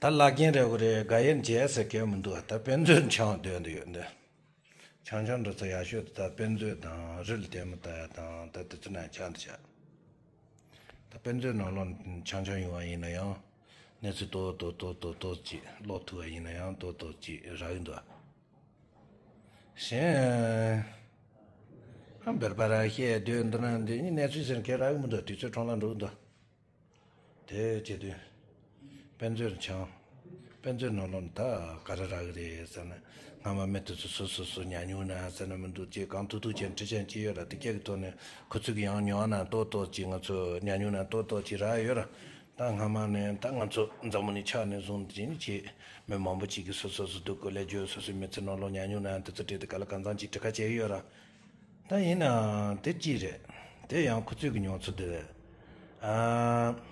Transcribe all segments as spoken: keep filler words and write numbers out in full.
ད་བླ་རྒན་རེད་གོ་རེད། དགའ་ཡན་བྱས་ཟེར་མཁན་མི་འདུག་ད་དཔེ་མཛོད་འཆང་འདོན་དུ་ཡོད་འདི། འཆང་འཆང་འགྲོ་ཚ་ཡག་ཤོས་དེ་ད་དཔེ་མཛོད་དང་རི་ལ་ལྟད་མོ་ལྟ་ཡ་དང་ད་དེ་ཚོ་ན་ཆགས་འདི་ཆགས། ད་དཔེ་མཛོད་ནང་ལོགས་འཆང་འཆང་ཡོང་བ་ཡིན་ན་ཡང་། གནས་ཚུལ་ཏོག་ཏོག་ཏོག་ཏོག་ཏོག་ཅིག་ཀློག་ཐུབ་པ་ཡིན་ན་ཡང་ཏོག་ཏོག་ཅིག་རག་གི་འདུག་གཞན། ཨ་བེར་པ་ར་བཤད་སྡོད་འདི་ན་འདི་ནི་གནས་ཚུལ་ཟེར་མཁན་རག་གི་མི་འདུག་དུས་ཚོད་གྲོང་ལ་འགྲོ་གི་འདུག་དེ་བྱེད་དུས། དཔེ་མཛོད་འཆང་། དཔེ་མཛོད་ནང་ལོགས་ནས་ད་ག་རེ་རག་གི་རེད་ཟེར་ན། སྔ་མ་མི་དེ་ཚོ་སོ་སོ་སོ་ཉར་མྱོང་ན་ཟེར་ན་མི་འདུག་ཅེས་གང་ཐུག་ཐུག་བྱས་ཁྲི་ཆེན་ཅི་ཡོད་ར་དེ་སྐད་ཀྱི་ཐོག་ནས་ཁོ་ཚོས་ཀྱི་ཡང་ཉོ་ན་ཏོག་ཏོག་ཅིག་ང་ཚོ་ཉར་མྱོང་ན་ཏོག་ཏོག་ཅིག་རག་ཡོད་ར། ད་སྔ་མ་ནས་ད་ང་ཚོ་འཛམ་བུ་གླིང་ཆགས་ནས་བཟུང་དེ་ནི་ཅིག་མི་མང་པོ་ཅིག་གིས་སོ་སོ་སོ་སྡུག་གི་ལས་རྒྱུ་སོ་སོའི་མི་ཚེ་ནང་ལོགས་ཉར་མྱོང་ན་དེ་ཚོ་བྲིས་ཏེ་ག་ལ་གང་འཚམ་ཅིག་བྲིས་ཁ་བྱས་ཡོད་ར། ད་ཡིན་ནའང་དེ་གཅིག་རེད། དེ་ཡང་ཁོ་ཚོས་ཀྱི་མྱོང་ཚོར་དེ་རེད། ཨ།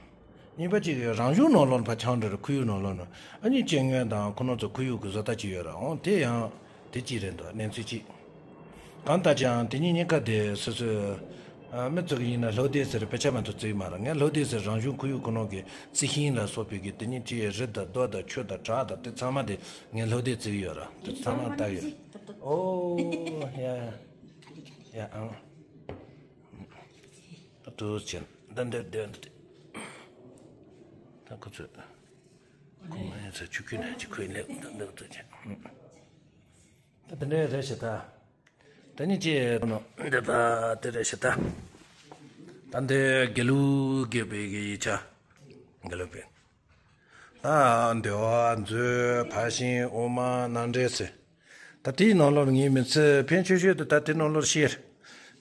གཉིས་པ་གཅིག་གི་རང་གཞུང་ནང་ལོགས་ཕར་ཆང་འདྲ་རེད། ཁོར་ཡུག་ནང་ལོགས་ན་ཨ་ནི་སྤྱོད་ངན་དང་ཁོ་ན་ཚོ་ཁོར་ཡུག་གི་བཟོ་ལྟ་གཅིག་ཡོད་ར། འོང་དེ་ཡང་དེ་གཅིག་རེད་འདུག་གནས་ཚུལ་གཅིག་གང་ལྟར་ཀྱང་དེ་གཉིས་གཉིས་ཀ་དེ་སོ་སོའི་ཨ་མི་ཚོ་གི་ཡིན་ན་ལྷོ་སྡེ་ཟེར་དཔེ་ཆ་མ་ཐུབ་བརྩི་གི་མ་རེད། ངས་ལྷོ་སྡེ་ཟེར་རང་གཞུང་ཁོར་ཡུག་ཁོ་ན་གི་རྩི་ཤིང་ལ་སོགས་པའི་གི་དེ་གཉིས་ཀྱི་རི་དང་རྡོ་དང་ཆུ་དང་བྲག་དང་དེ་ཚང་མ་དེ་ངས་ལྷོ་སྡེ་བརྩི་གི་ཡོད་ར། དེ་ཚང་མ་ལྟ་གི་ཡོད། ཨོ་ཡ་ཡ་ཡ་ཨང་། ད་དུ་ཆེན་ད་འདིར་སྡོད་འདི། ད་ཁོ་ཚོས་ཁོ་མ་ཡིན་ཚ་ཆུ་ཁུལ་ནས་ཅི་ཁོས་ལེགས་ད་འདིར་དུ་ཆེན། ད་འདི་འདྲའི་རེ་ཞིག་ད། ད་ནི་ཅི་ནོ་འདི་པ་དེ་རེ་ཞིག་ད། ད་འདི་དགེ་ལུགས་དགེ་བའི་གི་ཡིག་ཆ། དགེ་ལུགས་པའི། ད་འདོད་པ་མཛོད་ཕར་ཕྱིན་དབུ་མ་རྣམ་འགྲེལ་ཟེར། ད་དེའི་ནང་ལོགས་ངའི་མི་ཚེ་ཕན་ཆེ་ཤོས་དེ་ད་དེ་ནང་ལོགས་ཤེས།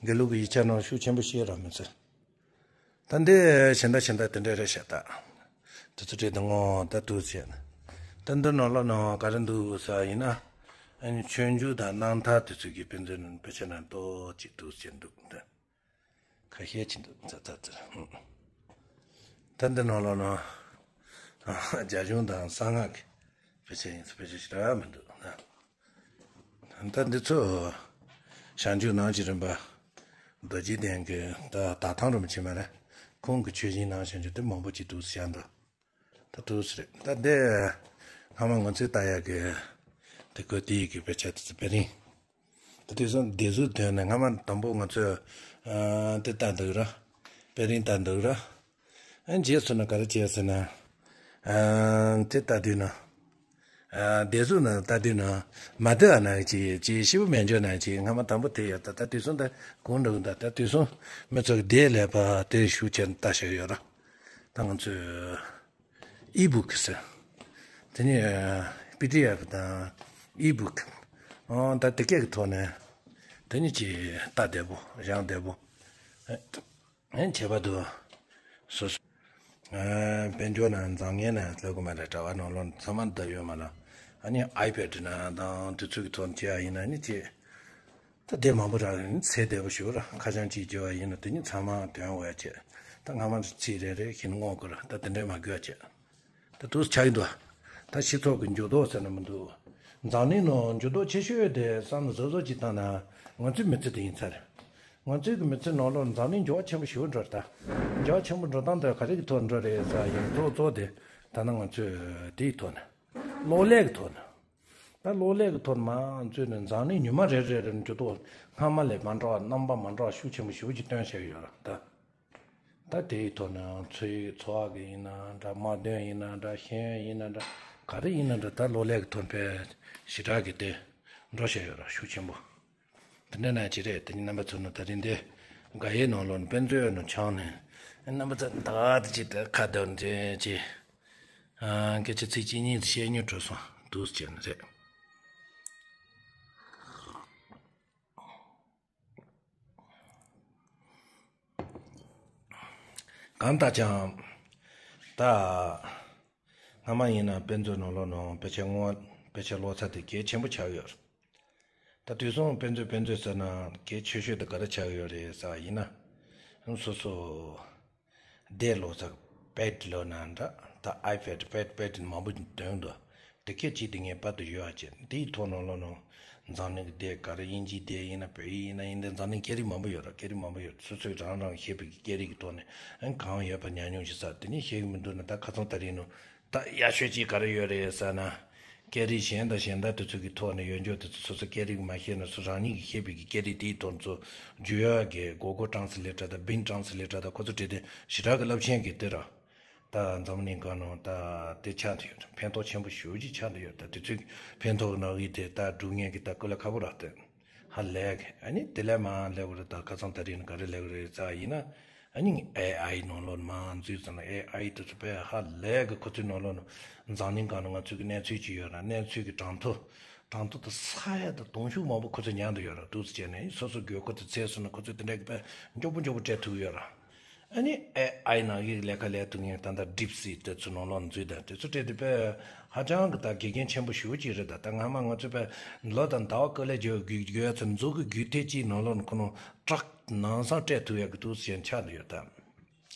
དགེ་ལུགས་ཀྱི་ཡིག་ཆ་ནང་ཤུགས་ཆེན་པོ་ཤེས་ར་མི་ཚེ། ད་འདི་གཞན་དག་གཞན་དག་དེ་འདྲ་རེད་ཤག་ད། དེ་ཚོ་བྲིས་ད་ངོ་ད་འདུག་ཟེར། ད་འདི་ནང་ལོགས་ནང་ག་རེ་འདུག་ཟེར་ཡིན་ན། ཨ་ནི་ཆོས་འབྱུང་དང་རྣམ་ཐར་དེ་ཚོ་གི་དཔེ་མཛོད་ནང་དཔེ་ཆ་ནང་ཏོག་ཅིག་འདུག་ཟེར་འདུག་ད། ཁ་ཤས་ཅིག་འདུག་ཙག་ཙག་ཙག་ད་འདི་ནང་ལོགས་ན། རྒྱ་གཞུང་དང་གསང་སྔགས་ཀྱི་དཔེ་ཆ་ཡིན་ཚུལ་དཔེ་ཆ་ཞིག་རག་མི་འདུག་ད་འདི་ཚོ་བྱང་ཆུབ་ནང་གི་རིམ་པ་རྡོ་རྗེ་གདན་གྱི་ད་དག་ཐང་རིན་པོ་ཆེ་མ་རེད། ཁོང་གི་ཆོས་སྦྱིན་ནང་བྱང་ཆུབ་དེ་མང་པོ་ཅིག་འདུག་ཟེར་འདུག་ད་འདུག་ཟེར་ད་འདི་སྔ་མ་ང་ཚོས་ལྟ་ཡག་གི་དེ་ཁོ་དེ་ཡི་གི་དཔེ་ཆ་དེ་ཚོ་དཔེ་རིང་། ད་དེ་ཚོ་སྡེ་གཟུགས་དོན་ནས་སྔ་མ་དང་པོ་ང་ཚོས་ཨ་དེ་ལྟ་འདུག་ར། དཔེ་རིང་ལྟ་འདུག་ར། ཨ་རྗེས་སུ་ན་ག་རེ་བྱས་ཟེར་ན། ཨ་དེ་ལྟ་དུས་ན། ཨ་སྡེ་གཟུགས་ན་ལྟ་དུས་ན། མ་བདེ་བ་ན་ཅི་ཅི་ཤི་བོ་མེད་འཇོག་ན་ཅི་སྔ་མ་དང་པོ་དེ་ཡོད་ད་ད་དུས་སུ་ད་གོང་འགྲོ་གི་ད་ད་དུས་སུ་མི་ཚོ་གི་བདེ་ལས་པ་དེ་ཤུགས་ཆེན་ལྟ་ཤེས་ཡོད་ར། ད་ང་ཚོས། ཨི་བུག་ཟེར། དེ་ནི་པི་ཌི་ཨེཕ་དང་ཨི་བུག་ཨོ་ད་དེ་སྐད་ཀྱི་ཐོག་ནས་དེ་ནི་ཅི་ལྟ་བདེ་པོ་སྦྱང་བདེ་པོ། ཨེ་ཁྱད་པར་དུ་སོ་སོ་དཔལ་འབྱོར་ན་འཛམ་གླིང་ན་ལྟ་དགོས་མ་རེད། གྲྭ་བ་ནང་ལོགས་ཚང་མ་ད་ཡོད་མ་ལ། ཨ་ནི་ཨའི་པེ་ཌི་ན་དང་དུས་ཚོད་ཀྱི་ཐོག་ནས་བྱེད་ཡ་ཡིན་ན་ནི་ཅི། ད་དེ་མང་པོ་རག་ཡིན་ཚེ་བདེ་པོ་ཞུ་ར། ཁ་བྱང་གཅིག་བརྗེ་བ་ཡིན་ན་དེ་ཉིད་ཚང་མ་དོན་བས་བྱེད། ད་སྔ་མ་ཚིག་རེ་རེ་བཞིན་བསྔོག་དགོས་ར། ད་དེ་འདྲས་མ་དགོས་བྱེད། ད་དུས་ཆགས་ཡིན་འདུག་ད་སྤྱི་ཚོགས་ཀྱི་འགྱུར་ལྡོག་ཟེར་ན་མི་འདུག་འཛམ་གླིང་ནང་འགྱུར་ལྡོག་ཆེ་ཤོས་དེ་བསམ་བློ་བཟོ་བཟོ་ཅིག་བཏང་ན་ང་ཚོའི་མི་ཚེ་དེ་ཡིན་ཚར། ང་ཚོའི་གི་མི་ཚེ་ནང་ལོགས་འཛམ་གླིང་འགྱུར་བ་ཆེན་པོ་ཞིག་འགྲོ་ར། ད་འགྱུར་བ་ཆེན་པོ་འགྲོ་སྟངས་དེ་ག་རེ་གི་ཐོག་འགྲོ་རེད་ཟེར་ཡིན་གཙོ་གཙོ་དེ་ད་ན་ང་ཚོས་དེའི་ཐོག་ནས་གློག་ཀླད་ཀྱི་ཐོག་ནས། ད་གློག་ཀླད་ཀྱི་ཐོག་མ་ཚུད་ནས་འཛམ་གླིང་ཉི་མ་རེ་རེ་རེ་འགྱུར་ལྡོག་སྔ་མ་ལས་མ་འདྲ་བ་རྣམ་པ་མ་འདྲ་བ་ཤུགས་ཆེན་པོ་ཞེ་པོ་ཅིག་སྟོན་བཞག་ཡོད་རེད་ད། ད་དེའི་ཐོག་ནས་འཚོ་ཡི་འཚོ་བ་གི་ཡིན་ན་འདྲ། དམག་དོན་ཡིན་ན་འདྲ། ཤེས་ཡོན་ཡིན་ན་འདྲ། ག་རེ་ཡིན་ན་འདྲ། ད་གློག་ཀླད་ཀྱི་ཐོག་ནས་ཞེ་དྲག་གི་དེ་འགྲོ་བཞག་ཡོད་རེད་ཤུགས་ཆེན་པོ། དེ་འདྲ་ན་ཅི་རེད། དེ་ནི་རྣམ་པ་ཚོ་ནི་ད་རིང་འདི་དགའ་ཡའི་ནང་ལོགས་ནས་དཔེ་མཛོད་ནང་འཆང་ནས་རྣམ་པ་ཚོ་ད་དེ་ཅི་ད་ཁ་བརྡ་འདྲ་ཅི། ཨ་སྐད་ཆ་ཚིག་གཅིག་གཉིས་བཤད་མྱོང་འགྲོ་སོང་འདུག་ཟེར་ནི་རེད། གང་ལྟར་ཀྱང་ད་སྔ་མ་ཡིན་ན་དཔེ་མཛོད་ནང་ལོགས་ནང་དཔེ་ཆ་བསྔོག་དཔེ་ཆ་ཀློག་ས་དེ་གལ་ཆེན་པོ་ཆགས་ཡོད། ད་དུས་སང་དཔེ་མཛོད་དཔེ་མཛོད་ཟེར་ན་གལ་ཆེ་ཤོས་དེ་ག་རེ་ཆགས་ཡོད་རེད་ཟེར་བ་ཡིན་ན། སོ་སོ། བརྡ་ཀློག་ས་པེཌ་ལབ་ན་འདྲ། ད་ཨའི་པེཌ་པེཌ་པེཌ་མང་པོ་འདོན་འདུག་དེ་སྐད་ཅིག་དེ་ངས་པར་དུ་ཡོད་ཨ་ཅེ། དེའི་ཐོག་ནང་ལོགས་ནང་འཛམ་གླིང་གི་བརྡ་ག་རེ་དབྱིན་ཇིའི་བརྡ་ཡིན་ན་བོད་ཡིག་ཡིན་ན་ཡིན་ད་འཛམ་གླིང་སྐད་རིགས་མང་པོ་ཡོད་ར། སྐད་རིགས་མང་པོ་ཡོད། སོ་སོས་རང་རང་ཤེས་པའི་སྐད་རིགས་ཀྱི་ཐོག་ནས་ཨ་གང་ཡོད་པ་ཉམས་མྱོང་ཞིག་ས་དེ་ནས་ཤེས་ཀྱི་མི་འདུག་ན་ད་ཁ་སང་ད་རིང་ནང་ ད་ཡག་ཤོས་ཅིག་ག་རེ་ཡོད་རེད་ཟེར་ན། སྐད་རིགས་གཞན་དང་གཞན་དག་དེ་ཚོ་གི་ཐོག་ནས་ཡོད་འགྱོ་དེ་ཚོ་སོ་སོ་སྐད་རིགས་མ་ཤེས་ན་སུ་རང་ཉིད་ཀྱིས་ཤེས་པའི་གི་སྐད་རིགས་དེའི་ཐོག་ཚོ་བརྗོད་ཡག་གི་Google Translator་དང་Bing Translator་དང་ཁོ་ཚོ་བྲིས་ཏེ་ཞེ་དྲག་གི་རླབས་ཆེན་གི་དེ་ར། ད་འཛམ་གླིང་སྒང་ནང་ད་དེ་ཆགས་བསྡད་ཡོད། ཕན་ཐོགས་ཆེན་པོ་ཞེ་པོ་ཅིག་ཆགས་བསྡད་ཡོད། ད་དེ་ཚོའི་ཕན་ཐོགས་ནང་གི་དེ་ད་སྒྲུབ་མཁན་གི་ད་ཀུ་ལ་ཁ་པོ་ར་དེ་ཧ་ལས་གི། ཨ་ནི་དེ་ལས་མང་ལས་བར་ད་ཁ་སང་ད་རིང་ག་རེ་ལས་བར་རེད་ཙང་ཡིན་ན། ཨ་ནི་ཨེ་ཨའི་ནང་ལོགས་མང་འཛུལ་ཙང་ཨེ་ཨའི་དེ་ཚོ་དཔེ་ཧ་ལས་གི། ཁོ་ཚོའི་ནང་ལོགས་ནང་འཛམ་གླིང་སྒང་ནང་ང་ཚོའི་གི་གནས་ཚུལ་ཅིག་ཡོད་ར། གནས་ཚུལ་གི་གྲངས་ཐོ། གྲངས་ཐོ་དེ་ས་ཡ་དང་དུང་ཕྱུར་མང་པོ་ཁོ་ཚོས་ཉར་འདུག་ཡོད་ར། འདུག་སེ་བྱས་ནས་སོ་སོ་དགོས་མཁོ་དེ་ཚད་སོང་ན་ཁོ་ཚོས་དེ་འདྲ་གི་དཔེ་མགྱོགས་པོ་མགྱོགས་པོ་སྤྲད་ཐུབ་ཡོད་ར། ཨ་ནི་ཨེ་ཨའི་ནང་གི་ལས་ཀ་ལས་ཐུབ་མཁན་ད་ལྟ་DeepSeek་དེ་ཚོ་ནང་ལོགས་འཛུལ་དང་དེ་ཚོ་སྤྲད་དེ་དཔེ་ཧ་ཅང་གི་ད་དགེ་རྒན་ཆེན་པོ་ཞེ་པོ་ཅིག་རེད། ད་ད་སྔ་མ་ང་ཚོས་དཔེ་ལོ་དང་ཟླ་བ་ཀོ་ལེ་རྒྱུ་རྒྱུ་ཡ་ཚོ་མཛོ་གི་རྒྱུད་ཐེ་གཅིག་ནང་ལོགས་ནས་ཁོ་ནང་ཊག་ནང་སང་སྤྲད་ཐུབ་ཡ་གི་འདུག་སེ་ཆགས་འདུག་ཡོད་ད།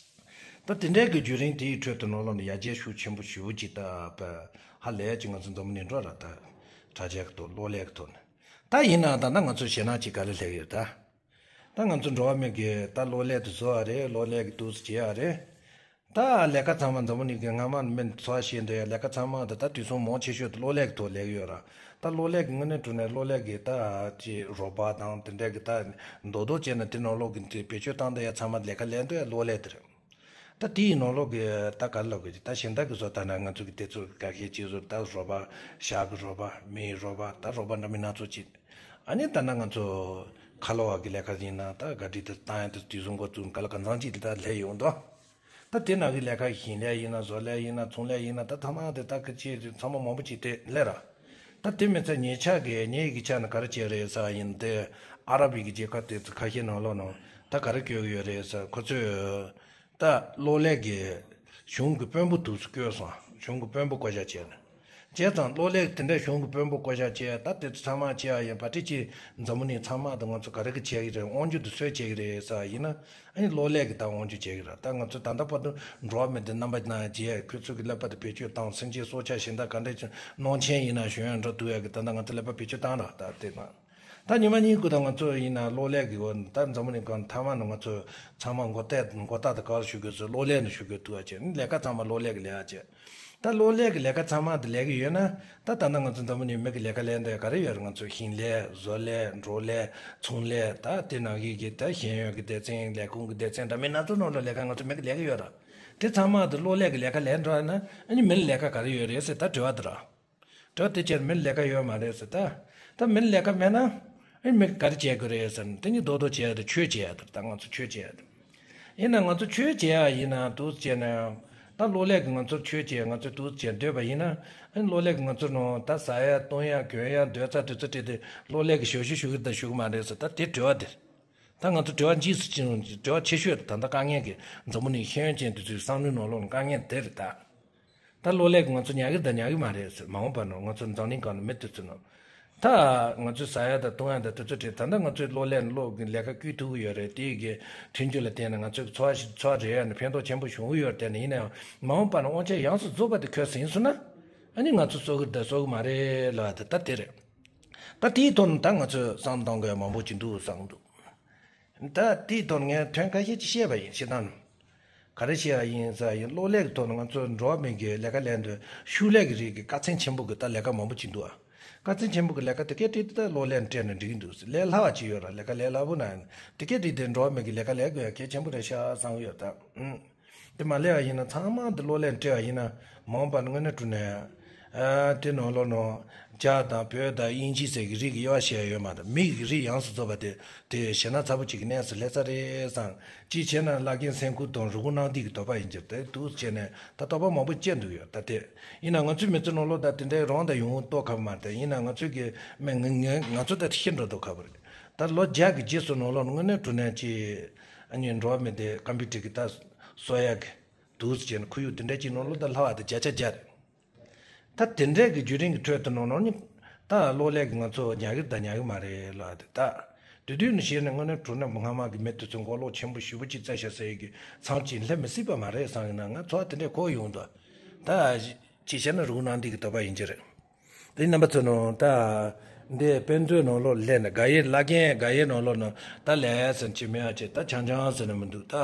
ད་དེ་འདྲའི་གི་བརྒྱུད་རིམ་དེའི་ཁྲོད་དུ་ནང་ལོགས་ནས་ཡར་རྒྱས་ཤུགས་ཆེན་པོ་ཞེ་པོ་ཅིག་ད་དཔེ་ཧ་ལས་ཀྱི་ང་ཚོ་འཛམ་བུ་གླིང་འགྲོ་ར་ད་དྲ་རྒྱ་གི་ཐོག་གློག་ཀླད་གི་ཐོག་ནས། ད་ཡིན་ན་ད་ལྟ་ང་ཚོ་ཞེད་སྣང་ཅིག་ག་རེ་སླེབས་ཡོད་ད། ད་ང་ཚོ་འགྲོ་བ་མི་གི་ད་གློག་ཀླད་དུ་བཟོ་བ་རེད། གློག་ཀླད་ཀྱི་འདུག་སེ་བྱེད་ཡ་རེད། ད་ལས་ཀ་ཚང་མ་འཛམ་བུ་གླིང་གི་སྔ་མ་མི་འཚོ་བ་ཤེས་འདོད་ཡ་ལས་ཀ་ཚང་མ་ད་ད་དུས་སང་མང་ཆེ་ཤོས་དུ་གློག་ཀླད་ཀྱི་ཐོག་ལས་ཀྱི་ཡོད་ར། ད་གློག་ཀླད་ཀྱི་དངོས་གནས་དྲང་གནས་གློག་ཀླད་ཀྱི་ད་ཅི་རོ་པ་དང་དེ་འདྲ་གི་ད་རྡོག་རྡོག་བྱས་ན་དེ་ནང་ལོགས་ཀྱི་དེ་བེད་སྤྱོད་བཏང་འདོད་ཡ་ཚང་མ་ལས་ཀ་ལས་འདོད་ཡ་གློག་ཀླད་དེ་རེད། ད་དེའི་ནང་ལོགས་ཀྱི་ད་ག་ལབ་དགོས་ཀྱི་ད་གཞན་དག་གི་བཟོ་ལྟ་ན་ང་ཚོ་གི་དེ་ཚོ་ག་གེ་ཅི་བཟོ་ད་རོ་པ་ཞྭ་གི་རོ་པ་མིའི་རོ་པ་ད་རོ་པ་འདྲ་མིན་སྣ་ཚོགས་ཅིག་ཨ་ནི་ད་ན་ང་ཚོ་ཁ་ལོ་བ་གི་ལས་ཀ་ཡིན་ན་ད་ག་སྒྲིག་དེ་བཏང་ཡ་དེ་དུས་སང་འགོ་བཙུགས་ག་ལ་གང་འཚམ་ཅིག་དེ་ད་ལས་ཡོང་དོ། ད་དེ་ནང་གི་ལས་ཀ་ཞིང་ལས་ཡིན་ན་བཟོ་ལས་ཡིན་ན་ཚོང་ལས་ཡིན་ན་ད་ཐ་མ་དེ་ད་གི་ཅི་ཚང་མ་མང་པོ་ཅིག་དེ་ལས་ར། ད་དེ་མི་ཚད་ཉེ་ཆར་གི་ཉེ་ཡི་གི་ཆ་ནས་ག་རེ་བྱས་རེད་ཟེར་ཡིན་ཏེ། ཨ་རབ་ཡི་གི་རྒྱལ་ཁབ་དེ་ཚོ་ཁ་ཤས་ནང་ལོགས་ནང་ད་ག་རེ་བསྐྱོད་གི་ཡོད་རེད་ཟེར། ཁོ་ཚོས་ད་གློག་ཀླད་ཀྱི་གཞུང་གི་དཔོན་པོ་དུ་སུ་བསྐོས་སོང་། གཞུང་གི་དཔོན་པོ་བསྐོ་བཞག་བྱས་ནས། བྱས་ཙང་གློག་ཀླད་དེ་འདྲ་གཞུང་གི་དཔོན་པོ་བསྐོ་བཞག་བྱས་ད་དེ་ཚོ་ཚང་མ་བྱས་ཡ་ཡིན་པ་དེ་ཅི་འཛམ་བུ་གླིང་ཚང་མ་དང་ང་ཚོ་ག་རེ་གི་བྱས་ཀྱི་རེད། དབང་སྒྱུར་དུ་སུས་བྱས་ཀྱི་རེད་ཟེར་ཡིན་ན། ཨ་ནི་གློག་ཀླད་ཀྱི་ད་དབང་སྒྱུར་བྱས་ཀྱི་རེད། ད་ང་ཚོ་ད་ལྟ་བར་དུ་འགྲོ་བ་མི་སྡེ་རྣམ་པ་སྣ་ཚོགས་ཁོ་ཚོ་གི་ཀླད་པ་དེ་བེད་སྤྱོད་བཏང་སེམས་ཅན་སྲོག་ཆགས་གཞན་དག་ག་འདྲ་ཅིག་སྣང་ཆེན་ཡིན་ན་ཞོན་ཡ་འགྲོ་ཐུབ་ཡ་གི་ད་ལྟ་ང་ཚོ་ཀླད་པ་བེད་སྤྱོད་བཏང་ར་ད་དེ་ང་། ད་ཉི་མ་གཉིས་ཀྱི་ད་ང་ཚོ་ཡིན་ན་གློག་ཀླད་ཀྱི་འོ་ད་འཛམ་བུ་གླིང་སྒང་མཐའ་མ་ནས་ང་ཚོ་ཚང་མ་མགོ་བཏགས་མགོ་བཏགས་དེ་ག་རེ་ཞུ་དགོས་ཟེར་གློག་ཀླད་ནས་ཞུ་དགོས་འདུག་ཨ་ཅེ་ལས་ཀ་ཚང་མ་གློག་ཀླད་ཀྱི་ལས་ཨ་ཅེ། ད་གློག་ཀླད་ཀྱི་ལས་ཀ་ཚང་མ་དེ་ལས་ཀྱི་ཡོད་ན་ད་ད་ལྟ་ང་ཚོ་འཛམ་བུ་གླིང་མི་གི་ལས་ཀ་ལས་འདོད་ག་རེ་ཡོད་རེད། ང་ཚོ་ཞིང་ལས་བཟོ་ལས་འབྲོག་ལས་ཚོང་ལས་ད་དེ་ནང་བཞིན་གྱི་ད་ཤེས་ཡོན་གྱི་སྡེ་ཚན་ལས་ཁུངས་ཀྱི་སྡེ་ཚན་འདྲ་མིན་སྣ་ཚོགས་ནང་ལ་ལས་ཀ་ང་ཚོ་མི་གི་ལས་ཀྱི་ཡོད་རེད། དེ་ཚང་མ་དེ་གློག་ཀླད་ཀྱི་ལས་ཀ་ལས་འགྲོ་ན་ཨ་ནི་མི་ལ་ལས་ཀ་ག་རེ་ཡོད་རེད་ཟེར་ད་དྲི་བ་དེ་ར། དྲི་བ་དེ་ཅིར་མི་ལ་ལས་ཀ་ཡོད་མ་རེད་ཟེར་ད། ད་མི་ལ་ལས་ཀ་མེད་ན། ཨེ་མི་ག་རེ་བྱེད་དགོས་རེད་ཟེར་ན་དེ་ནི་རྡོག་རྡོག་བྱེད་ཡ་དེ་ཆོས་བྱེད་ཡ་དེ་ད་ང་ཚོ་ཆོས་བྱེད་ཡ་དེ། ཡིན་ན་ང་ཚོ་ཆོས་བྱེད་ཡ་ཡིན་ན་འདུག་བྱས་ན། ད་གློག་ཀླད་ཀྱིས་ང་ཚོར་ཆོས་བྱེད་ང་ཚོ་འདུག་བྱེད་འདོད་པ་ཡིན་ན། ཨེ་གློག་ཀླད་ཀྱིས་ང་ཚོར་ནང་ད་ཟ་ཡ་བཏུང་ཡ་གྱོན་ཡ་སྡོད་ས་དེ་ཚོ་སྤྲད་དེ་གློག་ཀླད་ཀྱིས་ཞབས་ཞུ་ཞུ་གི་དང་ཞུ་གི་མ་རེད་ཟེར་ད་དེ་དྲི་བ་དེ། ད་ང་ཚོ་དྲི་བ་འཇིགས་སུ་ཅི་རུང་དྲི་བ་ཆེ་ཤོས་དེ་ད་ལྟ་དཀའ་ངལ་གྱི་འཛམ་བུ་གླིང་ཤེས་ཡོན་ཅན་དེ་ཚོའི་བསམ་བློའི་ནང་ལོགས་ལ་དཀའ་ངལ་དེ་རེད་ད། ད་གློག་ཀླད་ཀྱིས་ང་ཚོ་ཉར་གི་དང་ཉར་གི་མ་རེད་ཟེར་མ་འོངས་པ་ནང་ང་ཚོ་འཛམ་གླིང་སྒང་ནས་མི་དེ་ཚོ་ནང་། ད་ང་ཚོས་ཟ་ཡ་དང་བཏུང་ཡ་དང་དེ་ཚོ་བྲིས་ད་ལྟ་ང་ཚོས་གློག་ཀླད་ནས་གློག་གི་ལས་ཀ་བསྐུལ་ཐུབ་ཀྱི་ཡོད་རེད། དེ་གི་མཐུན་འགྱུར་ལ་བརྟེན་ནས་ང་ཚོས་འཚོ་བ་ཞིག་འཚོ་བ་རོལ་ཡ་ནས་ཕན་ཐོགས་ཆེན་པོ་བྱུང་གི་ཡོད་རེད། དེ་ནས་ཡིན་ན་ཡང་མ་འོངས་པ་ནས་དབང་ཆ་ཡོངས་སུ་རྫོགས་པ་དེ་ཁོས་ཟིན་སོང་ན་ཨ་ནི་ང་ཚོ་གསོ་གི་དང་གསོ་གི་མ་རེད་ལབ་ཡ་དེ་ད་དེ་རེད། ད་དེའི་ཐོག་ནས་ད་ང་ཚོས་བསམ་བློ་གཏོང་དགོས་ཡ་མང་པོ་ཅིག་འདུག་བསམ་གི་འདུག་ད་དེའི་ཐོག་ངས་དོན་ཁ་ཤས་ཅིག་བཤད་པ་ཡིན། བཤད་སྟངས་ག་རེ་བཤད་ཡ་ཡིན་ཟེར་ཡིན་གློག་ཀླད་ཀྱི་ཐོག་ནས་ང་ཚོ་འགྲོ་བ་མི་གི་ལས་ཀ་ལས་འདོད་ཤུགས་ལས་ཀྱི་རིགས་ཀྱི་དཀའ་ཚེགས་ཆེན་པོ་གི་ད་ལས་ཀ་མང་པོ་ཅིག་འདུག་ཨ། དཀའ་ཚེགས་ཆེན་པོ་གི་ལས་ཀ་དེ་སྐད་བྲིས་དེ་ད་གློག་ཀླད་སྤྲད་ན་འགྲིག་གི་འདུག་ལས་སླ་བ་ཅིག་ཡོད་ར་ལས་ཀ་ལས་སླ་པོ་ན་དེ་སྐད་བྲིས་དེ་འགྲོ་བ་མི་གི་ལས་ཀ་ལས་དགོས་ཡ་གལ་ཆེན་པོ་རེད་ཤག་བསམ་གི་ཡོད་ད། ཨུམ། དེ་མ་ལས་པ་ཡིན་ན་ཚང་མ་འདི་གློག་ཀླད་སྤྲད་པ་ཡིན་ན་མ་འོངས་པ་ན་དངོས་གནས་དྲང་གནས། ཨ། དེ་ནང་ལོགས་ནང་རྒྱ་དང་བོད་དང་དབྱིན་ཇི་ཟེར་གི་རིགས་ཀྱི་དབྱེ་བ་ཕྱེ་ཡ་ཡོད་མ་རེད། མི་གི་རིགས་ཡོངས་སུ་རྫོགས་པ་དེ་དེ་ཞེད་སྣང་ཚ་པོ་ཅིག་གི་གནས་སུ་སླེབས་ཚར་རེད་བསམ། གཅིག་བྱས་ན་བླ་རྒན་སེམས་ཁུར་དང་རི་བོང་གནམ་ལྡིང་གི་དོགས་པ་ཡིན་གྱི་རེད། དེ་འདུག་བྱས་ནས་ད་དོགས་པ་མང་པོ་སྐྱེས་འདུག་ཡོད་ད་དེ། ཡིན་ན་ང་ཚོའི་མི་ཚེ་ནང་ལོགས་ད་དེ་འདྲའི་རང་དང་ཡོང་ཏོག་ཁ་པོ་མ་རེད། ཡིན་ན་ང་ཚོའི་གི་མི་ང་ང་ང་ཚོ་ད་ཤི་འགྲོ་ཏོག་ཁ་པོ་རེད། ད་ལོ་བརྒྱ་གི་རྗེས་སུ་ནང་ལོགས་དངོས་གནས་དྲང་གནས་ཀྱི་ཨ་ནི་འགྲོ་བ་མི་དེ་ཀམ་པུ་ཊར་གི་ད་གསོ་ཡ་གི་འདུག་ཟེར་ནས་ཁོར་ཡུག་དེ་འདྲ་ཅིག་ནང་ལོགས་ད་ལྷག་པ་དེ་བརྒྱ་ཆ་བརྒྱ་རེད། ད་དེ་འདྲའི་གི་བརྒྱུད་རིམ་གི་ཁྲོད་དུ་ནང་ལོགས་ནི་ད་གློག་ཀླད་ཀྱིས་ང་ཚོ་ཉར་གི་ད་ཉར་གི་མ་རེད་ལབ་དེ་ད། དེ་དུས་ནས་བཤད་ན་དངོས་གནས་དྲང་གནས་སྔ་མ་གི་མི་དེ་ཚོ་མགོ་ལོག་ཆེན་པོ་ཞེ་པོ་ཅིག་བཙལ་ཤག་ཟེར་ཡི་གི་མཚམས་ཅིག་སླེབས་མི་སྲིད་པ་མ་རེད་བསམ་གི་ན་ང་ཚོ་དེ་འདྲའི་གོ་ཡོང་འདུག་ད་ཅིག་བཤད་ན་རི་བོང་གནམ་ལྡིང་གི་དོགས་པ་ཡིན་གྱི་རེད། དེ་རྣམ་པ་ཚོ་ནང་ད་ འདི་དཔེ་མཛོད་ནང་ལོགས་སླེབས་ནས་དགའ་ཡོད་བླ་རྒན་དགའ་ཡོད་ནང་ལོགས་ནང་ད་ལས་ཟེར་གྱི་མེད་ཨ་ཅེ་ད་ཆང་ཆང་ཟེར་ནས་མི་འདུག་ད་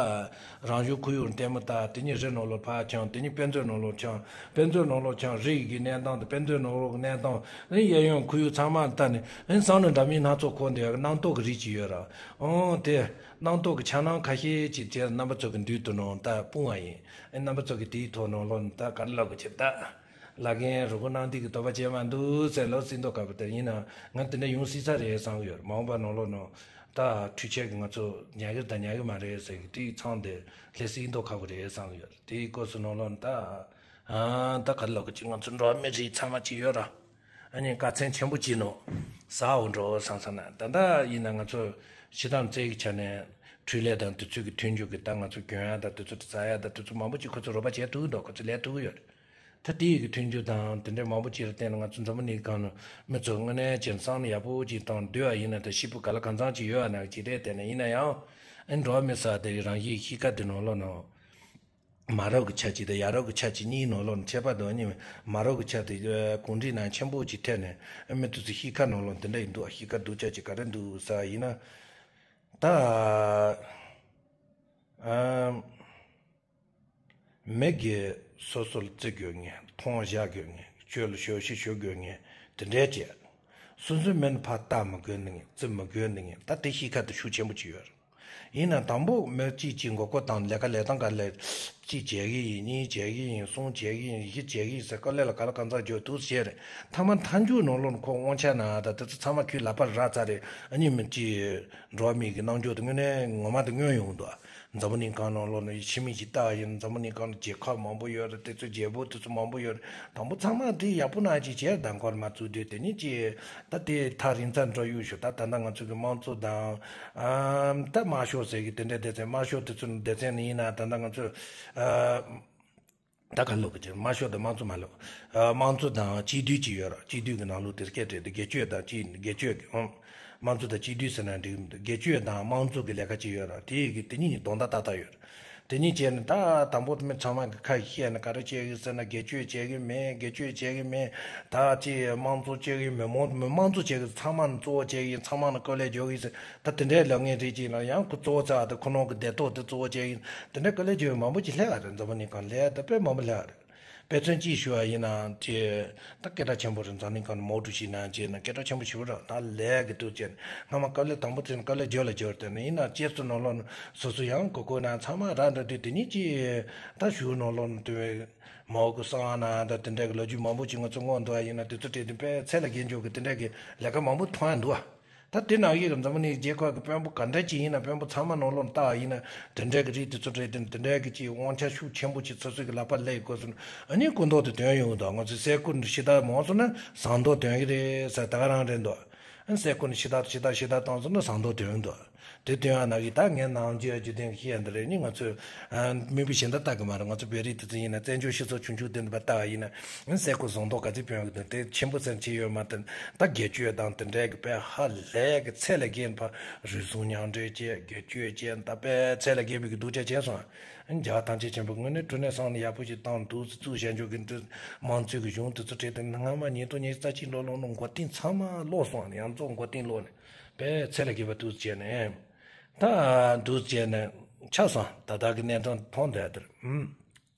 རང་བྱུང་ཁོར་ཡུག་ལྟད་མོ་ལྟ། དེ་ཉིད་རི་ནང་ལོགས་ཕར་འཁྱམས། དེ་ཉིད་དཔེ་མཛོད་ནང་ལོགས་འཁྱམས། དཔེ་མཛོད་ནང་ལོགས་འཁྱམས། རི་ཡི་གི་གནས་སྟངས་དང་དཔེ་མཛོད་ནང་ལོགས་ཀྱི་གནས་སྟངས་ཨེ་གཡས་གཡོན་ཁོར་ཡུག་ཚང་མ་ལྟ་ནས་ཨེ་བསམ་བློ་འདྲ་མིན་སྣ་ཚོགས་འཁོར་འདུག་རྣམ་རྟོག་གི་རིགས་ཅིག་ཡོད་ར། ཨོ་དེ་རྣམ་རྟོག་གི་འཆར་སྣང་ཁ་ཤས་ཅིག་དེ་རྣམ་པ་ཚོ་གི་མདུན་དུ་ནང་ད་སྤུངས་པ་ཡིན། ཨེ་རྣམ་པ་ཚོ་གི་དེའི་ཐོག་ནང་ལོགས་ནས་ད་ག་རེ་ལབ་དགོས་ཀྱི་ད། བླ་རྒན་རུ་ཁོ་གནང་དུས་ཀྱི་དོགས་པ་བྱས་མ་འདུག་ཟེར་ལོ་སྲིད་མདོག་དཀར་པོ་དེར་ཡིན་ན་ང་དེ་འདྲ་ཡོང་སྲིད་ས་རེད་བསམ་གྱི་ཡོད། མ་འོངས་པ་ནང་ལོགས་ནང་ད་འཕྲུལ་ཆས་ཀྱིས་ང་ཚོ་ཉར་གི་རེད་ད་ཉར་གི་མ་རེད་ཟེར་གི་དེའི་མཚམས་དེ་ལྷ་སྲིད་མདོག་ཁ་པོ་རེད་བསམ་གྱི་ཡོད། དེའི་སྐབས་སུ་ནང་ལོགས་ནང་ད་ཨ་ད་ག་རེ་ལབ་དགོས་ཀྱི་ང་ཚོ་འགྲོ་བ་མི་རིགས་ཚང་མ་གཅིག་ཡོད་ར། ཨ་ནི་དཀའ་ཚེགས་ཆེན་པོ་གཅིག་ནང་ཟ་འོ་འགྲོ་བསམ་བསམ་ན་ད་ལྟ་ཡིན་ན་ང་ཚོ་ཕྱི་ཐང་རྩལ་གྱི་ཆ་ནས་འཕྲུལ་ལས་དང་དུས་ཚོད་ཀྱི་མཐུན་འཇུག་གི་ད་ང་ཚོ་གྱོན་ཡ་དང་དུས་ཚོད་ཟ་ཡ་དང་དུས་ཚོད་མང་པོ་ཅིག་ཁོ་ཚོ་རོགས་པ་བྱས་ཐུབ་ཀྱི་འདུག་ཁོ་ཚོ་ལས་ཐུབ་ཀྱི་ཡོད། ད་དེ་ཡི་གི་མཐུན་འཇུག་དང་དེ་འདྲའི་མང་པོ་ཅིག་ལ་བརྟེན་ནས་ང་ཚོ་འཛམ་བུ་གླིང་སྒང་ནས་མི་ཚོ་དངོས་གནས་ཅན་བསམ་བློ་ཡག་པོ་ཅིག་བཏང་སྡོད་པ་ཡིན་ན་ད་ཤི་བོ་ག་ལ་གང་འཚམ་ཅིག་ཡོད་པ་ན་ཅིག་རེད། དེ་ནས་ཡིན་ན་ཡང་ཨེ་འགྲོ་བ་མི་ས་དེ་རང་བཞིན་གཤིས་ཀ་དེ་ནང་ལོགས་ནང་མ་རབས་ཀྱི་ཆ་གཅིག་དང་ཡ་རབས་ཀྱི་ཆ་གཅིག་གཉིས་ནང་ལོགས་ནས་ཁྱད་པར་དུ་ཨ་ནི་མ་རབས་ཀྱི་ཆ་དེ་གུང་ཁྲན་ནང་ཆེན་པོ་ཅིག་ཐེབས་ནས་ཨེ་མི་དེ་ཚོ་གཤིས་ཀ་ནང་ལོགས་འདི་འདྲ་ཡིན་འདུག་གཤིས་ཀ་སྡུག་ཅག་ཅིག་ག་རེ་འདུག་ཟེར་ཡིན་ན་ད། ཨམ། མི་སྒེར་སོ་སོར་བརྩི་དགོས་ངེས། མཐོང་བཞག་དགོས་ངེས། ཆོས་ལ་ཞབས་ཕྱི་ཞུ་དགོས་ངེས། དེ་འདྲའི་བྱས། སོ་སོའི་མི་ནི་ཕར་ལྟ་མི་དགོས་ནི་ངེས། བརྩི་མི་དགོས་ནི་ངེས། ད་དེ་གཤིས་ཀ་དེ་ཤུགས་ཆེན་པོ་ཅིག་ཡོད་རེད། ཡིན་ན་དང་པོ་མི་གཅིག་གཅིག་མགོ་སྐོར་བཏང་ལས་ཀ་ལས་སྟངས་ག་ལས་གཅིག་བྱེད་ཀྱི་ཡིན། གཉིས་བྱེད་ཀྱི་ཡིན། གསུམ་བྱེད་ཀྱི་ཡིན། བཞི་བྱེད་ཀྱི་ཡིན་ཟེར་དཀའ་ལས་ལ་ག་ལ་གང་འཚམ་འཇོག་འདུག་བྱས་རེད། མཐའ་མ་མཐའ་མཇུག་ནང་ལོགས་ཁོ་དབང་ཆ་ན་ད་དེ་ཚོ་ཚང་མ་ཁོའི་ལག་པར་རག་ཚར་རེད། ཨ་ནི་མི་གཅིག་འགྲོ་བ་མི་གི་རྣམ་འགྱུར་དེ་དངོས་གནས་ངོ་མ་དེ་མངོན་ཡོང་འདུག་འཛམ་བུ་གླིང་སྒང་ནང་ལོགས་ནས་ཕྱི་མིག་ཅིག་ལྟ་བ་ཡིན་ན་འཛམ་བུ་གླིང་སྒང་ལ་རྒྱལ་ཁབ་མང་པོ་ཡོད་རེད། དེ་ཚོ་རྒྱལ་པོ་དེ་ཚོ་མང་པོ་ཡོད་རེད། དང་པོ་ཚང་མ་དེ་ཡག་པོ་ན་ཅིག་བྱས་དང་གོར་མ་བཙུགས་དུས་དེ་ནི་ཅིག་ད་དེ་ཐག་རིང་ཚར་འགྲོ་ཡོད་ཤོག་ད་ད་ལྟ་ང་ཚོ་གི་དམངས་གཙོ་དང་ཨམ་ད་དམར་ཤོག་ཟེར་གི་དེ་འདྲའི་སྡེ་ཚན་དམར་ཤོག་དེ་ཚོ་སྡེ་ཚན་ནི་ཡིན་ན་ད་ལྟ་ང་ཚོ་ཨ། ད་ག་ལོག་གི་ཅིག་དམར་ཤོག་དང་དམངས་གཙོ་མ་ལོག་ཨ། དམངས་གཙོ་དང་སྤྱི་འཐུས་ཅིག་ཡོད་ར། སྤྱི་འཐུས་ཀྱི་ནང་ལོགས་དེ་སྐད་བྲིས་ཏེ་སྒེར་གཅོད་དང་སྤྱི་སྒེར་གཅོད་ཀྱི་ཨང་། དམངས་གཙོ་དང་སྤྱི་འཐུས་ཟེར་ན་འགྲིག་གི་མི་འདུག་སྒེར་གཅོད་དང་དམངས་གཙོ་གི་ལས་ཀ་ཅིག་ཡོད་ར། དེ་ཡི་གི་དེ་གཉིས་ནི་དོན་དག་ཏག་ཏག་ཡོད་ར། དེ་གཉིས་བྱས་ནས་ད་དང་པོ་མི་ཚང་མ་གི་ཁ་བཤད་ནས་ག་རེ་བྱེད་གི་ཟེར་ན་སྒེར་གཅོད་བྱེད་གི་མེད། སྒེར་གཅོད་བྱེད་གི་མེད། ད་ཅི་དམངས་གཙོ་བྱེད་གི་མེད། མང་མི་དམངས་གཙོ་བྱེད་གི་ཚང་མ་ནི་གཙོ་བོ་བྱེད་གི་ཡིན། ཚང་མ་ནི་དཀའ་ལས་རྒྱག་གི་ཡིན་ཟེར། ད་དེ་འདྲའི་ལབ་མཁན་རེད་ཅིག་ན་ཡང་ཁོ་གཙོ་བོ་ཚ་བ་དང་ཁོ་ནང་གི་བདེ་ཏོག་དེ་གཙོ་བོ་བྱེད་ཀྱི་དེ་འདྲའི་དཀའ་ལས་རྒྱག་མང་པོ་ཅིག་སླེབས་ཡ་རེད། འཛམ་བུ་གླིང་སྒང་ལ་ད་དཔེ་མང་པོ་སླེབས་ཡ་རེད། དཔེ་མཚོན་གཅིག་ཞུ་བ་ཡིན་ན་ཅེ་ད་སྐད་གྲགས་ཆེན་པོ་རེད། འཛམ་གླིང་སྒང་ནས་མའོ་ཀྲུའུ་ཞི་ནང་བྱས་ན་སྐད་གྲགས་ཆེན་པོ་ཞེ་པོ་རེད། ད་ལས་ཀྱི་དུས་ཚོད་སྔ་མ་དཀའ་ལས་དང་པོ་དེ་ནི་དཀའ་ལས་རྒྱག་ལ་རྒྱག་དེ་ནི་ཡིན་ན་སྐྱེས་སུ་ནོར་ལོ་ནི་སོ་སོ་ཡང་གོ་གོ་ན་ཚང་མ་ར་འདྲ་དུས་དེ་ནི་ཅེ་ད་ཞུ་ནོར་ལོ་ནི་དུས་མའོ་གི་གསང་བ་ན་ད་དེ་འདྲ་གི་ལོ་རྒྱུས་མང་པོ་ཅིག་ང་ཚོ་སྔོག་འདུག་བ་ཡིན་ན་དུས་ཚོད་སྤྲད་དེ་དཔེ་ཚད་ལ་བརྒལ་འཇོག་གི་དེ་འདྲ་གི་ལས་ཀ་མང་པོ་མཐོང་ཡ་འདུག་བ། ད་དེ་ནང་བཞིན་འཛམ་བུ་གླིང་རྒྱལ་ཁབ་ཀྱི་དཔོན་པོ་ག་འདྲ་ཅིག་ཡིན་ན་དཔོན་པོ་ཚང་མ་ནང་ལོགས་ལྟ་བ་ཡིན་ན་དེ་འདྲའི་གི་རིགས་དེ་ཚོ་རེད་དེ་དེ་འདྲའི་གི་ཅིག་དབང་ཆ་ཤུགས་ཆེན་པོ་ཅིག་སོ་སོ་གི་ལག་པ་སླེབས་དགོས་སོང་ན་ཨ་ནི་སྐུ་མདོག་དེ་དོན་ཡོང་གི་འདུག་ང་ཚོའི་སྲས་སྐུ་ནི་ཤི་ད་མང་སོང་ན་ཟངས་མདོག་དོན་གི་རེད་ཟེར་ད་ག་རང་རེད་འདུག་ཨ་ནི་སྲས་སྐུ་ནི་ཤི་ད་ཤི་ད་ཤི་ད་བཏང་སོང་ན་ཟངས་མདོག་དོན་གི་འདུག་དེ་དོན་ཡང་ནང་བཞིན་ད་ངས་ནང་རྒྱུ་རྒྱུ་ལྡན་ཤེས་ཡ་འདི་རེད། ནི་ང་ཚོས་མི་བུ་གཞན་དག་ལྟ་གི་མ་རེད། ང་ཚོ་བོད་རིགས་དེ་ཚོ་ཡིན་ན་བཙན་བྱོལ་སྤྱི་ཚོགས་ཆུང་ཆུང་དེ་འདི་པ་ལྟ་བ་ཡིན་ན་ཨ་ནི་སྲས་སྐུ་ཟངས་མདོག་ག་ཚོད་དོན་གི་འདུག་དེ་ཆེན་པོ་ཟེར་ཅི་ཡོད་མ་དེ། ད་སྒེར་གཅོད་དང་དེ་འདྲའི་གི་དཔེ་ཧ་ལས་གི་ཚད་ལས་བརྒལ་བ་རུལ་སུངས་མཉམ་འབྲེལ་བྱས་སྒེར་གཅོད་བྱས་ད་དཔེ་ཚད་ལས་བརྒལ་བའི་གི་སྡུག་ཅག་བྱས་སོང་། རྒྱ་ཐམས་ཅད་ཆེན་པོ་དངོས་གནས་དྲང་གནས་བསམ་བློ་ཡག་པོ་ཞིག་བཏང་འདུག་སེ་བཙུགས་བཞག་འཇོག་གི་འདི་དམངས་གཙོའི་གི་གཞུང་དེ་ཚོ་ཁྲིད་དེ་སྔ་མ་ཉིས་སྟོང་ཉི་ཤུ་རྩ་གཅིག་ལོ་ལོ་ནང་མགོ་རྟིང་ཚང་མ་སློག་སོང་། ཡང་རྫོགས་མགོ་རྟིང་སློག་ནས་དཔེ་ཚད་ལས་བརྒལ་བ་འདུག་བྱས་ནས་ད་འདུག་བྱས་ནས་ཆགས་སོང་། ད་ལྟ་གི་གནས་སྟངས་མཐོང་བསྡད་དེར་ཨུམ།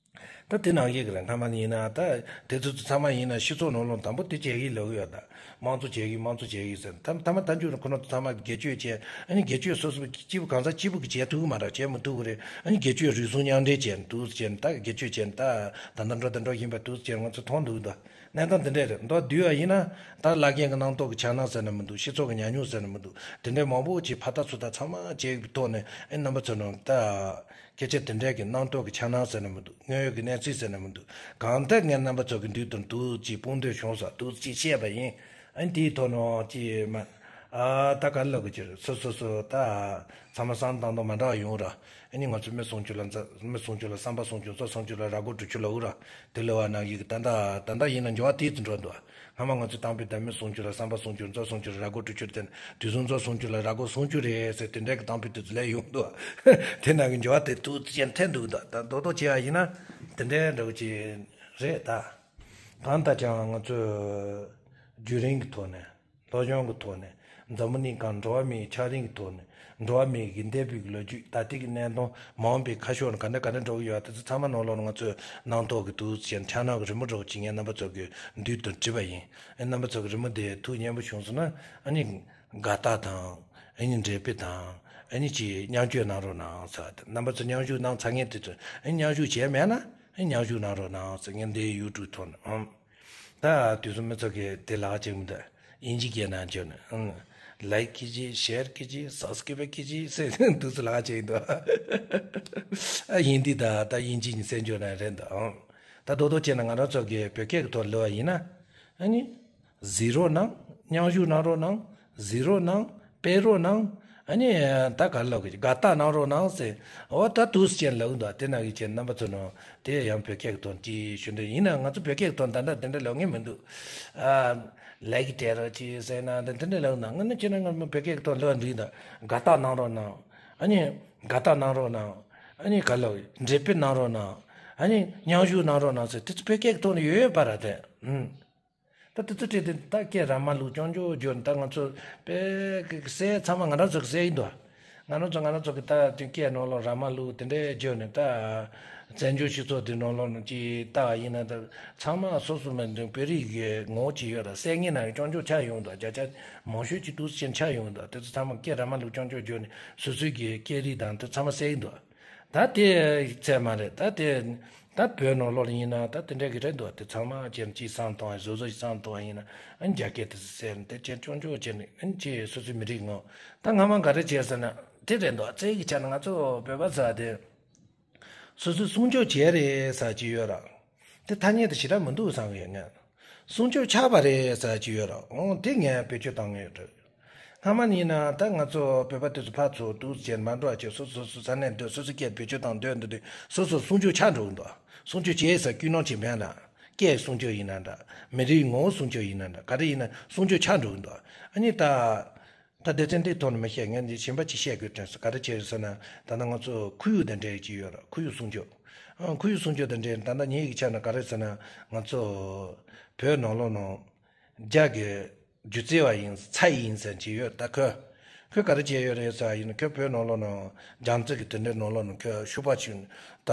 ད་དེ་ནང་བཞིན་གི་རེད། སྔ་མ་ཡིན་ན་ད་དེ་ཚོ་ཚང་མ་ཡིན་ན་སྤྱི་ཚོགས་ནང་ལོགས་དང་པོ་དེ་བྱེད་ཀྱི་ལོག་ཡོད། ད་དམངས་གཙོ་བྱེད་ཀྱི་དམངས་གཙོ་བྱེད་ཀྱི་ཟེར་ད་ད་མ་ད་འཇུག་ཁོ་ན་ཚང་མ་སྒེར་གཅོད་བྱས། ཨ་ནི་སྒེར་གཅོད་སོ་སོ་གཅིག་པུ་གང་ཟག་གཅིག་པུ་གི་བྱེད་ཐུབ་ཀྱི་མ་རེད། བྱེད་མི་ཐུབ་ཀྱི་རེད། ཨ་ནི་སྒེར་གཅོད་རུལ་སུངས་མཉམ་འབྲེལ་བྱས་འདུག་བྱས་ད་སྒེར་གཅོད་བྱས་ད་ད་ད་འགྲོ་ད་འགྲོ་བཞིན་པ་འདུག་བྱས་ང་ཚོ་མཐོང་འདུག་ད་གནས་སྟངས་འདི་འདྲས་རེད། མདོར་བསྡུས་པ་ཡིན་ན་ད་བླ་རྒན་གྱི་རྣམ་རྟོག་གི་འཆར་སྣང་ཟེར་ན་མི་འདུག་སྤྱི་ཚོགས་ཀྱི་ཉམས་མྱོང་ཟེར་ན་མི་འདུག་དེ་འདྲས་མང་པོ་ཅིག་ཕར་ལྟ་ཚུར་ལྟ་ཚང་མ་བྱས་ཀྱི་ཐོག་ནས་ཨ་ནི་རྣམ་པ་ཚོ་ནང་ད། སྐད་ཆ་དེ་འདྲའི་གི་རྣམ་རྟོག་གི་འཆར་སྣང་ཟེར་ན་མི་འདུག་དངོས་ཡོད་ཀྱི་གནས་ཚུལ་ཟེར་ན་མི་འདུག་གང་ལྟར་ངས་རྣམ་པ་ཚོ་གི་མདུན་དུ་འདུག་ཅིག་སྤུངས་འདོད་བྱུང་སོང་། འདུག་ཅིག་བཤད་པ་ཡིན། ཨ་ནི་དེའི་ཐོག་ནས་ཅིག་མ་ཨ་ད་ག་ལབ་གི་ཅིག་སོ་སོ་སོ་ད་ཚང་མ་བསམ་བཏང་སྟངས་མ་འདྲ་བ་ཡོང་ར། ཨ་ནི་ང་ཚོ་མི་སྲུང་སྐྱོབ་ལ་མཛའ་མི་སྲུང་སྐྱོབ་ལ་བསམ་པ་སྲུང་སྐྱོབ་མཛའ་སྲུང་སྐྱོབ་ལ་ར་སྒོར་དྲུག་ཅུ་ལབ་ར། དེ་ལབ་པ་ནང་བཞིན་གི་ད་ལྟ་ད་ལྟ་ཡིན་ན་འགྱུར་བ་དེ་ཙམ་འགྲོ་འདུག་སྔ་མ་ང་ཚོས་གཏམ་དཔེ་དང་མི་སྲུང་སྐྱོབ་ལ་བསམ་པ་སྲུང་སྐྱོབ་མཛའ་སྲུང་སྐྱོབ་ལ་ར་སྒོར་དྲུག་ཅུ་རེད་དེ་ནས་དུས་སྲུང་མཛའ་སྲུང་སྐྱོབ་ལ་ར་སྒོར་སུམ་ཅུ་རེད་ཟེར་དེ་འདྲའི་གི་གཏམ་དཔེ་དེ་ཚོ་ལས་ཡོང་འདུག་དེ་ནང་གི་འགྱུར་བ་དེ་ཏོག་ཙམ་ཐེབས་འདུག་ད་ད་རྡོག་རྡོག་བྱས་པ་ཡིན་ན་དེ་འདྲའི་འདྲ་བོ་ཅིག་རེད་ད། གང་ལྟར་ཀྱང་ང་ཚོས་རྒྱུན་རིང་གི་ཐོག་ནས་ སློབ་སྦྱོང་གི་ཐོག་ནས། འཛམ་བུ་གླིང་སྒང་འགྲོ་བ་མིའི་ཆགས་རིམ་གྱི་ཐོག་ནས། འགྲོ་བ་མིའི་གི་འདས་པའི་གི་ལོ་རྒྱུས། ད་ལྟའི་གི་གནད་དོན། མ་འོངས་པའི་ཁ་ཕྱོགས་ནས་ག་འདྲ་ག་འདྲ་འགྲོ་གི་ཡོད། དེ་ཚོ་ཚང་མ་ནང་ལོགས་ལ་ང་ཚོས་སྣང་དོགས་ཀྱི་འདུག་ཟེར་ཕྱག་ནག་གི་རི་མོ་འདྲ་པོ་ཅིག་ངས་རྣམ་པ་ཚོ་གི་མདུན་དུ་བྲིས་པ་ཡིན། ཨེ་རྣམ་པ་ཚོ་གི་རི་མོ་དེ་ཐུགས་མཉེས་པོ་བྱུང་སོང་ན། ཨ་ནི་དགའ་རྟགས་དང་། ཨ་ནི་འབྲས་སྤུས་དང་། ཨ་ནི་ཅིག་མཉམ་སྤྱོད་གནང་རོགས་གནང་ཟེར། རྣམ་པ་ཚོ་མཉམ་ཞུགས་གནང་ཚར་མཁན་དེ་ཚོ། ཨ་ནི་མཉམ་ཞུགས་བྱས་མེད་ན། ཨ་ནི་མཉམ་ཞུགས་གནང་རོགས་གནང་ཟེར། ངས་འདི་ཡུ་ཊུབ་ཐོག་ནས། ཨང་། ད་དུས་སུ་མི་ཚོ་གིས་དེ་ལག་བྱེད་མི་འདུག་དབྱིན་ཇི་སྐད་ནང་བརྗོད་ནས། ཨང་། ལའིཀ་གི་ཅི། ཤེར་གི་ཅི། སབ་སི་ཀི་རབ་གི་ཅི་ཟེར་དུས་སུ་ལག་བྱེད་འདུག་ཨ། ཧིན་དི་དང་ད་དབྱིན་ཇི་གཉིས་གསལ་འཇོག་ན་རེད་འདུག་ཨང་། ད་རྡོག་རྡོག་བྱས་ན་ང་རང་ཚོ་གིས་བོད་སྐད་ཀྱི་ཐོག་ལབ་པ་ཡིན་ན། ཨ་ནི། གཟིགས་རོགས་གནང་། མཉམ་ཞུགས་གནང་རོགས་གནང་། གཟིགས་རོགས་གནང་། སྤེལ་རོགས་གནང་། ཨ་ནི། ད་ག་ལབ་གི། དགའ་རྟགས་གནང་རོགས་གནང་ཟེར། འོ་ད་འདུག་སེ་ལབ་འདུག་དེ་ནང་གི་ཁྱེད་རྣམ་པ་ཚོ་ནང་དེ་ཡང་བོད་སྐད་ཀྱི་ཐོག་ཅིག་ཞུ་འདོད་ཡིན་ན། ང་ཚོ་བོད་སྐད་ཀྱི་ཐོག་ད་ལྟ་དེ་འདྲ་ལབ་མཁན་མི་འདུག་ཨ། ལའིཀ་སྤྲད་རོགས་གྱིས་ཟེར་ན། དེ་དེ་འདྲ་ལབ་ན། ང་ནི་ཁྱེད་རང་ང་མི་བོད་སྐད་ཀྱི་ཐོག་ལབ་འགྲིག་ད། དགའ་རྟགས་གནང་རོགས་གནང་། ཨ་ནི། དགའ་རྟགས་གནང་རོགས་གནང་། ཨ་ནི་ག་ལབ། འབྲས་སྤུས་གནང་རོགས་གནང་། ཨ་ནི་མཉམ་ཞུགས་གནང་རོགས་གནང་ཟེར། དེ་ཚོ་བོད་སྐད་ཀྱི་ཐོག་ནས་ཡོད་ཡོད་པ་ར་དེ། ཨུམ། ད་དེ་ཚོ་བྲིས་ཏེ་ད་སྐད་ར་མ་ལུག་རྐྱང་རྐྱང་བརྗོད་ནས། ད་ང་ཚོ་བོད་སྐད་ཀྱི་གསལ་ཚང་མ་ང་རང་ཚོ་གི་གསལ་ཡིན་འདུག་ང་རང་ཚོ་ང་རང་ཚོ་གི་ད་དེ་སྐད་ནང་ལོགས་ར་མ་ལུག་དེ་འདྲས་བརྗོད་ནས། ད་བཙན་བྱོལ་སྤྱི་ཚོགས་དེ་ནང་ལོགས་ནས་ཅིག་ལྟ་བ་ཡིན་ན། ད་ཚང་མ་སོ་སོ་མི་འདུག་བོད་རིགས་ཀྱི་ངོ་བོ་ཅིག་ཡོད་ར། གསལ་ངེས་ནང་རྐྱང་རྐྱང་ཆགས་ཡོང་འདུག་བརྒྱ་ཆ་མང་ཤོས་ཅིག་འདུག་སེ་ཆགས་ཡོང་འདུག་དེ་ཚོ་ཚང་མ་སྐད་ར་མ་ལུག་རྐྱང་རྐྱང་བརྗོད་ནས་སོ་སོའི་གི་སྐད་རིགས་དང་དེ་ཚང་མ་གསལ་གྱི་འདུག་ད་དེ་ཚད་མ་རེད། ད་དེ་ད་བོད་ནང་ལོགས་ལ་ཡིན་ན་ད་དེ་འདྲ་གི་རེད་འདུག་དེ་ཚང་མ་ཅན་གྱིས་བསམ་བཏང་། བཟོ་བཟོ་ཞིག་བསམ་བཏང་བ་ཡིན་ན། ཨ་ནི་རྒྱ་སྐད་དེ་ཚོ་གསལ་ནས་དེ་ཅན་རྐྱང་རྐྱང་བྱས་ནས། ཨ་ནི་ཅིག་སོ་སོའི་མི་རིགས་ངོ་། ད་སྔ་མ་ག་རེ་བྱས་ཟེར་ན་དེ་རེད་འདུག་རྩ་བའི་གི་ཆ་ནས་ང་ཚོ་བོད་པ་ཟེར་དེ་སོ་སོས་སྲུང་སྐྱོབ་བྱས་རེད་ཟེར་གྱི་ཡོད་ར། དེ་ཐ་སྙད་དེ་ཞེ་དྲག་མི་འདུག་བསམ་གི་ཡོད། ངས་སྲུང་སྐྱོབ་ཆགས་པ་རེད་ཟེར་གྱི་ཡོད་ར། འོང་། དེ་ངས་བེད་སྤྱོད་བཏང་གི་ཡོད་རེད། སྔ་མ་ནས་ཡིན་ན་ད་ང་ཚོ་བོད་པ་དེ་ཚོ་ཕར་ཚུར་འདུག་སེ་མ་འགྲོ་བ་བྱས། སོ་སོ་སོ་ས་གནས་སྡོད། སོ་སོ་སྐད་བེད་སྤྱོད་བཏང་སྡོད་འདུག་དུས་སོ་སོ་སྲུང་སྐྱོབ་ཆགས་འགྲོ་གི་འདུག་སྲུང་སྐྱོབ་བྱས་ཟེར་རྒྱུ་ནོར་ཅིག་མེད་ལ། སྐད་སྲུང་སྐྱོབ་ཡིན་ན་འདྲ། མི་རིགས་ངོ་བོ་སྲུང་སྐྱོབ་ཡིན་ན་འདྲ། ག་རེ་ཡིན་ན་སྲུང་སྐྱོབ་ཆགས་འགྲོ་གི་འདུག་ཨ་ནི་ད། ད་སྡེ་ཚན་འདིའི་ཐོག་ནས་མི་བཤད། ངས་འདི་གཞན་པ་ཅིག་བཤད་དགོས་དྲན་སོང་། ག་རེ་བྱས་ཡོད་ཟེར་ན། ད་ལྟ་ང་ཚོ་ཁོར་ཡུག་དང་འབྲེལ་གྱི་ཡོད་ར། ཁོར་ཡུག་སྲུང་སྐྱོབ། ཨ། ཁོར་ཡུག་སྲུང་སྐྱོབ་དང་འབྲེལ། ད་ལྟ་ངེད་ཀྱི་ཆ་ནས་ག་རེ་ཟེར་ན། ང་ཚོ་བོད་ནང་ལོགས་ནང་རྒྱ་གི་སྒྱུ་རྩལ་བ་ཡིན། ཚ་ཡིན་ཟེར་གྱི་ཡོད། ད་ཁོས་ཁོས་ག་རེ་བྱས་ཡོད་རེད་ཟེར་ཡིན་ན། ཁོས་བོད་ནང་ལོགས་ནང་རྒྱ་མཚོ་གི་དེ་འདྲའི་ནང་ལོགས་ནང་ཁོས་ཤུག་པ་ཅིག་ད་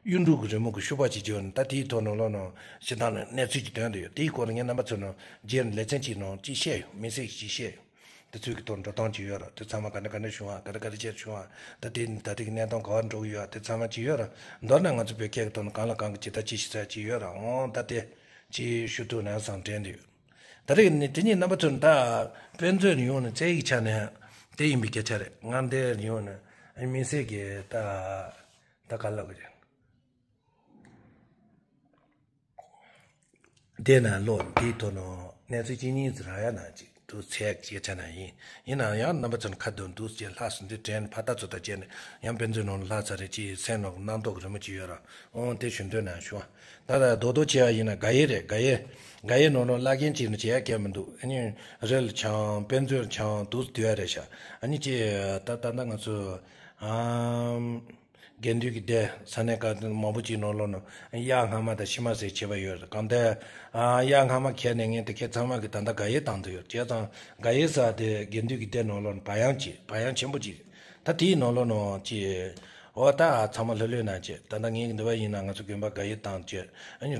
གཡུ་འབྲུག་གི་རི་མོ་གི་ཤུག་པ་ཅིག་བརྗོད་ནས། ད་དེའི་ཐོག་ནང་ལོགས་ནང་སྤྱིར་བཏང་ནས་གནས་ཚུལ་ཅིག་ཐོན་བསྡད་ཡོད། དེའི་སྐོར་ངས་རྣམ་པ་ཚོ་ནང་རྗེས་ལེ་ཚན་ཅིག་ནང་ཅིག་བཤད་ཡོད། མི་སེར་ཅིག་བཤད་ཡོད། དེ་ཚོའི་གི་ཐོག་འགྲོ་སྟངས་ཅིག་ཡོད་ར། དེ་ཚང་མ་ག་འདྲ་ག་འདྲ་བྱུང་བ། ག་རེ་ག་རེ་བྱས་བྱུང་བ། ད་དེ་ད་ལྟའི་གི་གནས་སྟངས་ག་བར་འགྲོ་གི་ཡོད་བ། དེ་ཚང་མ་ཅིག་ཡོད་ར། མདོར་ན་ང་ཚོ་བོད་སྐད་གི་ཐོག་ནས་གང་ལ་གང་གི་ཇི་ལྟར་ཅི་ཞིག་ཟེར་ཅིག་ཡོད་ར། འོང་། ད་དེ་ཅིག་ཞུ་ཐུབ་ན་བསམ་དྲན་འདུག་ད་རེས་ནི་དེ་ཉིད་རྣམ་པ་ཚོར་ད་དཔེ་མཛོད་ཡོང་ནས་རྩལ་གྱི་ཆ་ནས་དེ་ཡིན་པའི་སྐད་ཆ་རེད། ང་འདིར་ཡོང་ནས་མི་སེར་གྱི་ད་ད་ག་ལབ་གི་རེད། དེ་ན་ལོ་འདིའི་ཐོག་ནས་གནས་ཚུལ་གཅིག་གཉིས་ཙམ་རག་ཡ་ན་ཅིག་འདུག་ཚད་སྐད་ཆ་ན་ཡིན། ཡིན་ན་ཡང་རྣམ་པ་ཚོ་ཁ་འདོན་འདུག་ཅེས་ལྷག་སོང་དུས་དྲན་ཕ་ད་ཚོ་དང་བཅས་ནས་ཡང་དཔེ་མཛོད་ནང་ལ་ལྷག་ཚར་རེད། ཅེས་སེམས་ནང་གི་རྣམ་རྟོག་རི་མོ་ཅིག་ཡོད་ར། འོང་། དེ་ཞུ་འདོད་ན་ཞུ། ད་ལྟ་རྡོག་རྡོག་བྱས་པ་ཡིན་ན་དགའ་ཡས་རེད། དགའ་ཡས། དགའ་ཡས་ནང་ལོགས་བླ་རྒན་ཅིག་ནས་བྱེད་ཡ་གལ་མི་འདུག་ཨ་ནི་རི་ལ་འཆང་། དཔེ་མཛོད་འཆང་འདུག་སྡོད་ཡ་རེད་ཤག་ཨ་ནི་ཅེས་ད་ད་ལྟ་ང་ཚོ་ཨམ། དགེ་འདུན་གྱི་སྡེ་ས་གནས་ཁག་མང་པོ་ཅིག་ནང་ལོགས་ནང་གཡག་སྔ་མ་དང་ཕྱི་མ་ཟེར་བྱས་པ་ཡོད་རེད། གང་ལྟར་ཨ་གཡག་སྔ་མ་ཁྱེར་ནས་ངས་དེ་ཁྱེད་ཚང་མ་གི་ད་ལྟ་དགའ་ཡས་བཏང་དུ་ཡོད། བྱས་ཙང་དགའ་ཡས་ཟེར་དེ་དགེ་འདུན་གྱི་སྡེ་ནང་ལོགས་ནང་བག་ཡངས་ཅིག་བག་ཡངས་ཆེན་པོ་ཅིག་ད་དེའི་ནང་ལོགས་ནང་ཅིག་འོ་ད་ཚང་མ་ལྷོད་ལྷོད་གནང་བྱས། ད་ལྟ་ངས་འདི་བ་ཡིན་ན་ང་ཚོ་དགོན་པ་དགའ་ཡས་བཏང་བྱས། ཨ་ནི་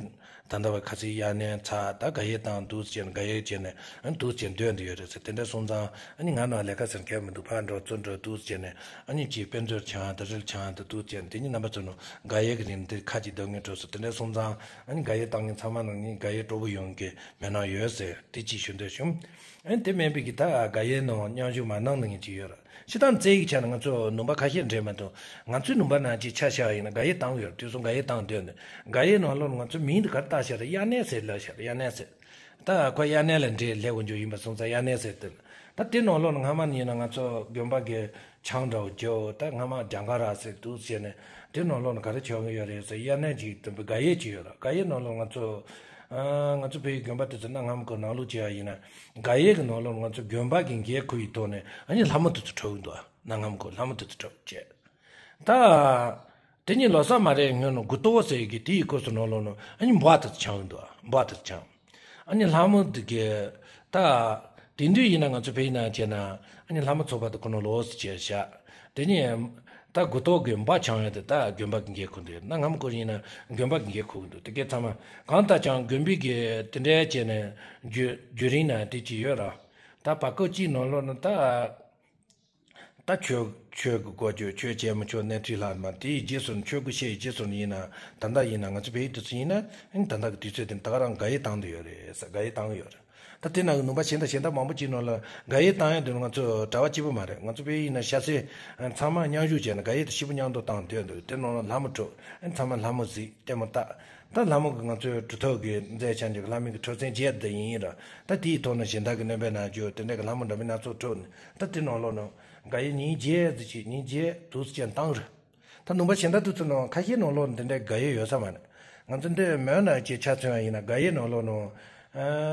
ད་ལྟ་བ་ཁ་སང་དབྱར་གནས་ཚར། ད་དགའ་ཡས་བཏང་འདུག་ཟེར་ནས་དགའ་ཡས་བྱས་ནས་ཨ་ནི་འདུག་ཟེར་སྡོད་འདི་ཡོད་རེད་ཟེར། དེ་འདྲ་སོང་ཙང་ཨ་ནི་ང་ནང་ལས་ཀ་ཟེར་མཁན་མི་འདུག་ཕར་འགྲོ་ཚུར་འགྲོ་འདུག་ཟེར་ནས། ཨ་ནི་ཅིག་དཔེ་མཛོད་འཆང་དང་རི་ལ་འཆང་དང་འདུག་ཟེར་ནས། དེ་ཉིད་རྣམ་པ་ཚོ་ནང་དགའ་ཡས་ཀྱི་རིང་འདི་ཁ་ཅིག་སྡོད་ངེས་འགྲོ་སོང་། དེ་འདྲ་སོང་ཙང་ཨ་ནི་དགའ་ཡས་བཏང་མཁན་ཚང་མ་ནང་ནས་དགའ་ཡས་སྤྲོ་པོ་ཡོང་གི་མེད་ན་ཡོད་ཟེར། དེ་ཅིག་ཞུ་འདོད་བྱུང་། ཨ་ནི་དེ་མིན་པའི་གི་ད་དགའ་ཡས་ནང་མཉམ་ཞུགས་མ་གནང་ནི་ཅིག་ཡོད་རེད། སྤྱིར་བཏང་རྩ་བའི་ཆ་ནས་ང་ཚོ་ནུས་པ་ཁ་ཤས་འདྲེས་མ་གཏོགས། ང་ཚོའི་ནུས་པ་ནང་ཅིག་ཆ་བཞག་ཡིན་ན་དགའ་ཡས་བཏང་ཡོད། དུས་སུ་དགའ་ཡས་བཏང་སྡོད་ནས། དགའ་ཡས་ནང་ལོགས་ང་ཚོའི་མིང་དེ་ག་རེ་བཏགས་བཞག་རེད། དབྱར་གནས་ཟེར་ལབ་བཞག་རེད། དབྱར་གནས་ཟེར། ད་ཁོ་དབྱར་གནས་ལ་འདྲེས་སླེབས་དགོས་རྒྱུ་ཡིན་པ་སོང་ཙང་དབྱར་གནས་ཟེར་དེ། ད་དེ་ནང་ལོགས་སྔ་མ་ནས་ཡིན་ན་ང་ཚོ་དགོན་པ་གི་འཆང་འདྲ་བོ་རྒྱོབ། ད་སྔ་མ་རྒྱ་གར་ར་ཟེར་འདུག་ཟེར་ནས། དེ་ནང་ལོགས་ག་རེ་བྱེད་ཀྱི་ཡོད་རེད་ཟེར། དབྱར་གནས་ཅིག་དེ་དགའ་ཡས་ཅིག་ཡོད་རེད། དགའ་ཡས་ནང་ལོགས་ང་ཚོ་ཨ་ང་ཚོ་བོད་ཡིག་དགོན་པ་དེ་ཚོ་གནའ་སྔ་མོ་གི་ནང་ལོགས་བྱས་པ་ཡིན་ན། དགའ་ཡས་ཀྱི་ནང་ལོགས་ང་ཚོ་དགོན་པ་གི་འགན་ཁུར་ཡི་ཐོག་ནས་ཨ་ནི་ལྷ་མོ་དེ་ཚོ་འཁྲབ་ཀྱི་འདུག་གནའ་སྔ་མོ་གི་ལྷ་མོ་དེ་ཚོ་འཁྲབ་བྱས། ད་དེ་ཉིད་ལོ་གསར་མ་རེད་སྔོན་ནས་དགུ་གཏོར་ཟེར་གི་དེའི་སྐབས་སུ་ནང་ལོགས་ནང་ཨ་ནི་འབག་དེ་ཚོ་འཆང་གི་འདུག་འབག་དེ་ཚོ་འཆང་། ཨ་ནི་ལྷ་མོ་དེ་གི་ད་ དེང་དུས་ཡིན་ན་ང་ཚོ་བོད་ཡིན་ན་བྱས་ན་ཨ་ནི་ལྷ་མོ་ཚོགས་པ་དེ་ཁོ་ན་ལོགས་སུ་བྱས་བཞག་དེ་ནས་ད་མགོ་ཐོག་གི་འབའ་འཆང་ཡ་དེ་ད་དགོན་པ་གི་འགན་ཁུར་འདུག་ཡོད་ན། སྔ་མོ་ཁོ་ཡིན་ན་དགོན་པ་གི་འགན་ཁུར་གི་འདུག་དེ་གའི་ཚང་མ་གང་ལྟར་ཀྱང་དགོན་པའི་གི་དེ་འདྲའི་བྱས་ནས་བརྒྱུད་བརྒྱུད་རིམ་ན་དེ་ཅིག་ཡོད་ར། ད་བར་སྐབས་གཅིག་ནང་ལོགས་ན་ད། ད་ཆོས་ཆོས་ཀྱི་སྐོར་བརྗོད། ཆོས་བྱས་མི་ཆོག་སྣེ་ཁྲིད་ལྷག་མ་དེའི་རྗེས་སུ་ཆོས་ཀྱི་བཤད་ཡི་རྗེས་སུ་ཡིན་ན། ད་ལྟ་ཡིན་ན་ང་ཚོ་བོད་ཡིག་དེ་ཚོ་ཡིན་ན་ཨང་ད་ལྟ་གི་དུས་ཚོད་དེ་ད་ག་རང་དགག་དབྱེ་བཏང་དུ་ཡོད་རེད་ཟེར། དགག་དབྱེ་བཏང་གི་ཡོད་རེད། ད་དེ་ནང་གི་ནུས་པ་གཞན་དང་གཞན་དག་མང་པོ་ཅིག་ནང་ལ་དགག་དབྱེ་བཏང་ཡ་དེ་ང་ཚོ་གྲྭ་པ་གཅིག་པུ་མ་རེད། ང་ཚོ་བོད་ཡིན་ན་ཤ་ཚའི་ཚང་མ་མཉམ་ཞུགས་བྱས་ན་དགག་དབྱེ་དེ་ཞིབ་པོ་མཉམ་དུ་བཏང་སྡོད་འདུག་དེ་ནང་ལ་ལྷ་མོ་དྲུག་ཨང་ཚང་མ་ལྷ་མོ་གཟིགས་ལྟད་མོ་ལྟ། ད་ལྷ་མོ་གི་ང་ཚོའི་གྲུབ་ཐོབ་ཀྱི་མཛད་འཆར་གྱི་ལྷ་མོ་གི་འཁྲབ་ཚན་བརྒྱད་དེ་ཡིན་ར། ད་དེའི་ཐོག་ནས་གཞན་དག་གི་སྣོན་པའི་ནང་བརྗོད་དེ་འདྲ་གི་ལྷ་མོ་འདྲ་མིན་སྣ་ཚོགས་འཁྲབ་ནས། ད་དེ་ནང་ལོགས་ནང་དགག་དབྱེ་ཉིས་བརྒྱད་ཙམ་ཅིག་ཉིས་བརྒྱད་དུ་ཙམ་ཅིག་བཏང་རེད། ད་ནུས་པ་གཞན་དག་དེ་ཚོ་ནང་ཁ་ཤས་ནང་ལོགས་ནང་དེ་འདྲའི་དགག་དབྱེ་ཡོད་ས་མ་རེད། ང་ཚོ་འདི་མོན་ནང་ཅིག་ཆ་མཚོན་པ་ཡིན་ན་དགག་དབྱེ་ནང་ལོགས་ནང་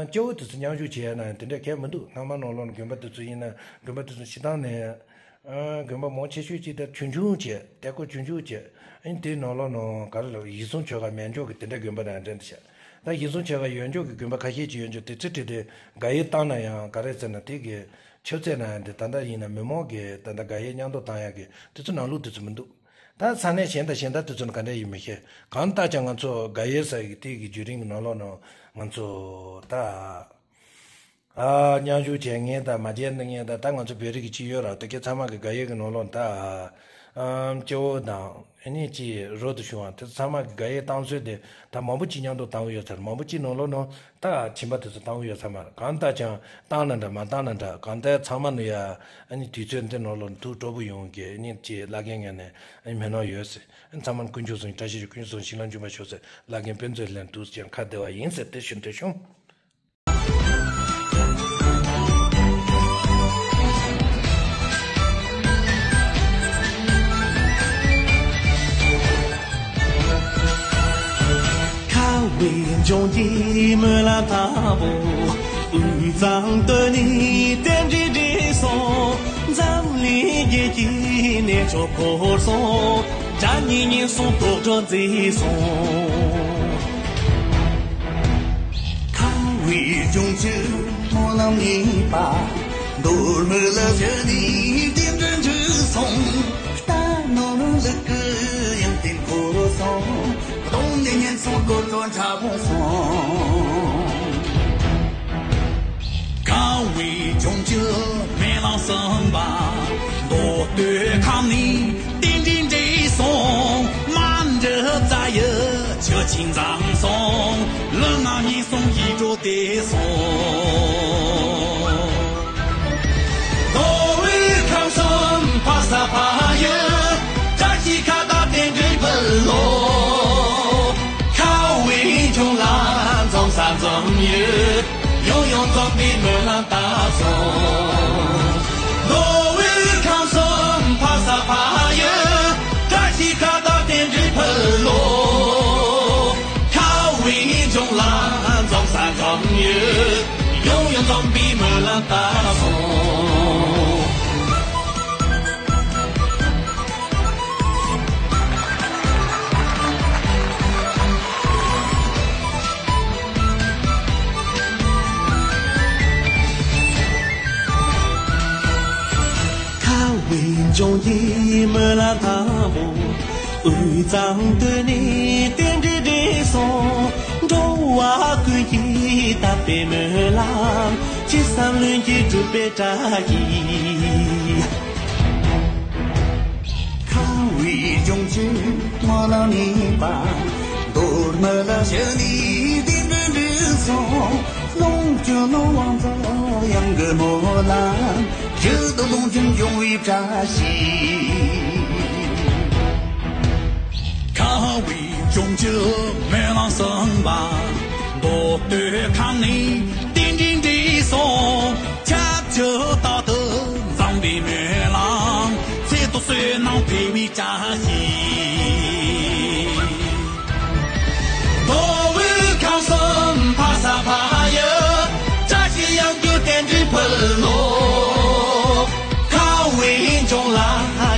སྐྱེ་བོ་དེ་ཚོ་མཉམ་ཞུགས་བྱས་ན་དེ་འདྲའི་གལ་མི་འདུག་སྔ་མ་ནང་ལོགས་ནང་དགོན་པ་དེ་ཚོ་ཡིན་ན་དགོན་པ་དེ་ཚོ་སྤྱིར་བཏང་ནས། ཨ། དགོན་པ་མང་ཆེ་ཤོས་ཅིག་དེ་ཆུང་ཆུང་བྱས། དེ་ཀོ་ཆུང་ཆུང་བྱས། ཨ་ནི་དེའི་ནང་ལོགས་ནང་ག་རེ་ལབ། ཡིད་བཟུང་ཆོ་ག་མེད་འཇོག་གི་དེ་འདྲའི་དགོན་པ་རང་འདྲ་འདི་བྱས། ད་ཡིད་བཟུང་ཆོ་ག་ཡོད་འཇོག་གི་དགོན་པ་ཁ་ཤས་ཅིག་ཡོད་འཇོག་དེ་ཚོ་ཁྲིད་དེ་དགག་དབྱེ་བཏང་ན་ཡང་ག་རེ་ཟེར་ན། དེ་གི་ཆོས་ཚད་ན་ཡང་དེ་ད་ལྟ་ཡིན་ན་མི་མང་གི་ད་ལྟ་དགག་དབྱེ་མཉམ་དུ་བཏང་ཡག་གི་དེ་ཚོ་ནང་ལུགས་དེ་ཚོ་མི་འདུག་ད་ས་གནས་གཞན་དང་གཞན་དག་དེ་ཚོ་ནི་ག་འདྲ་ཡིན་མི་ཤེས། གང་ལྟར་ཀྱང་ང་ཚོ་དགག་དབྱེ་ཟེར་གི་དེ་གི་བརྒྱུད་རིམ་གི་ནང་ལོགས་ནང་ང་ཚོ་ད། ཨ། མཉམ་ཞུགས་བྱེད་མཁན་དང་མ་བྱེད་མཁན་དང་། ད་ང་ཚོ་བོད་རིགས་ཀྱི་ཅིག་ཡོད་ར། དེ་གའི་ཚང་མ་གི་དགག་དབྱེ་གི་ནང་ལོགས་ད། ཨམ། སྐྱེ་བོ་དང་ཨ་ནི་ཅིག་རོ་དུ་བྱུང་བ་དེ་ཚང་མ་གི་དགག་དབྱེ་བཏང་སྲོལ་དེ་ད་མང་པོ་ཅིག་མཉམ་དུ་བཏང་གི་ཡོད་ཚར། མང་པོ་ཅིག་ནང་ལོགས་ནང་ད་ཁྱིམ་པ་དེ་ཚོ་བཏང་གི་ཡོད་ཚར་མ་རེད། གང་ལྟར་ཀྱང་བཏང་ན་འདྲ་མ་བཏང་ན་འདྲ། གང་ལྟར་ཚང་མ་ནི་ཡ་ཨ་ནི་དུས་ཚོད་འདི་ནང་ལོགས་ཐུགས་སྤྲོ་པོ་ཡོང་གི་ཨ་ནི་ཅིག་བླ་རྒན་ངོས་ནས་ཨ་ནི་སྨོན་ལམ་ཡོད་ཟེར། ཨ་ནི་ཚང་མ་ནི་དཀོན་མཆོག་གསུམ་བཀྲ་ཤིས་ཤོག་དཀོན་མཆོག་གསུམ་བྱིན་རླབས་འབྱུང་བར་ཤོག་ཟེར། བླ་རྒན་དཔེ་མཛོད་ལྷན་དུ་ཀྱང་ཁ་བདེ་བ་ཡིན་ཟེར། དེ་བཞིན་དེ་བྱུང་། ཁ་བའི་ལྗོངས་ཀྱི་སྨོན་ལམ་དང་པོ། དབུས་གཙང་སྟོད་ནས་རྟེན་འབྲེལ་འགྲིག་སོང་། འཛམ་གླིང་རྒྱལ་གྱི་གནས་མཆོག་འཁོར་སོང་། དགྲ་གཉེན་ཉེན་སོང་། དོག་དྲག་མཛེས་སོང་། ཁ་བའི་ལྗོངས་ཀྱི་སྨོན་ལམ་གཉིས་པ། མདོ་སྨད་ལ་བཞུགས་ནས་རྟེན་འབྲེལ་འགྲིག་སོང་། རྟ་ནོར་ལུག་གི་ཡོན་ཏན་འཁོར་སོང་། གདོང་ནས་ཉེན་སོང་དཀོར་གྲོང་འཁྲབ་སོང་། ཁ་བའི་ལྗོངས་ཀྱི་སྨོན་ལམ་གསུམ་པ། མདོ་སྟོད་ཁམས་ནས་རྟེན་འབྲེལ་འགྲིག་སོང་། མ་འདྲི་རྩ་ཡི་ཆུ་ཆེན་འཛོམས་སོང་། ལུས་ངག་ཉེན་སོང་ཡིད་འགྲོ་བདེ་སོང་། མདོ་དབུས་ཁམས་གསུམ་ཕ་ས་ཕ་ཡུལ། བཀྲ་ཤིས་ཁ་བརྡ་རྟེན་འབྲེལ་ཕུལ་ལོ། ཁ་བའི་ལྗོངས་ལ་འཛོམས་ས་འཛོམས་ཡུལ། ཡང་ཡང་འཛོམས་པའི་སྨོན་ལམ་བཏབ་སོང་། མདོ་དབུས་ཁམས་གསུམ་ཕ་ས་ཕ་ཡུལ། བཀྲ་ཤིས་ཁ་བརྡ་རྟེན་འབྲེལ་ཕུལ་ལོ། ཁ་བའི་ལྗོངས་ལ་འཛོམས་ས་འཛོམས་ཡུལ། ཡང་ཡང་འཛོམས་པའི་སྨོན་ལམ་བཏབ་སོང་། ཁ་བའི་ལྗོངས་ཀྱི་སྨོན་ལམ་དང་པོ། དབུས་གཙང་སྟོད་ནས་རྟེན་འབྲེལ་འགྲིག་སོང་། འགྲོ་བ་ཀུན་གྱི་དག་པའི་སྨོན་ལམ། ཅི་བསམ་ལྷུན་གྱིས་འགྲུབ་པའི་བཀྲ་ཤིས། ཁ་བའི་ལྗོངས་ཀྱི་སྨོན་ལམ་གཉིས་པ། མདོ་སྨད་ལ་བཞུགས་ནས་རྟེན་འབྲེལ་འགྲིག་སོང་། ལོངས་སྤྱོད་ནོར་དབང་ཚོ་ཡོངས་ཀྱི་སྨོན་ལམ། ཡིད་དུ་ལོངས་སྤྱོད་འབྱུང་བའི་བཀྲ་ཤིས། ཁ་བའི་ལྗོངས་ཀྱི་སྨོན་ལམ་གསུམ་པ། མདོ་སྟོད་ཁམས་ནས་རྟེན་འབྲེལ་འགྲིག་སོང་། ཁྱབ་འཇུག་རྟག་ཏུ་འཛོམས་པའི་སྨོན་ལམ། ཚེ་ཐུབ་བསོད་ནམས་འཕེལ་བའི་བཀྲ་ཤིས། མདོ་དབུས་ཁམས་གསུམ་ཕ་ས་ཕ་ཡུལ། བཀྲ་ཤིས་ཡང་རྒྱུ་རྟེན་འབྲེལ་ཕུལ་ལོ། ཁ་བའི་ལྗོངས་ལ་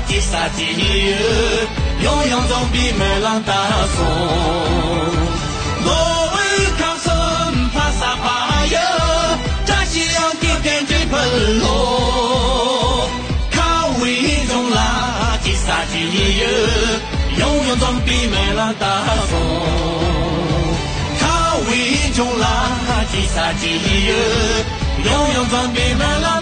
སྐྱེ་ས་སྐྱེ་ཡུལ། ཡང་ཡང་འཛོམས་པའི་སྨོན་ལམ་བཏབ་སོང་། མདོ་དབུས་ཁམས་གསུམ་ཕ་ས་ཕ་ཡུལ། བཀྲ་ཤིས་ཡང་རྒྱུ་རྟེན་འབྲེལ། འཛོམས་པའི་མེ་ལ་ད་སོང་། ཁ་བའི་ལྗོངས་ལ་ཅི་ས་ཅི་ཡོད། ཡང་ཡང་འཛོམས་པའི་མེ་ལ་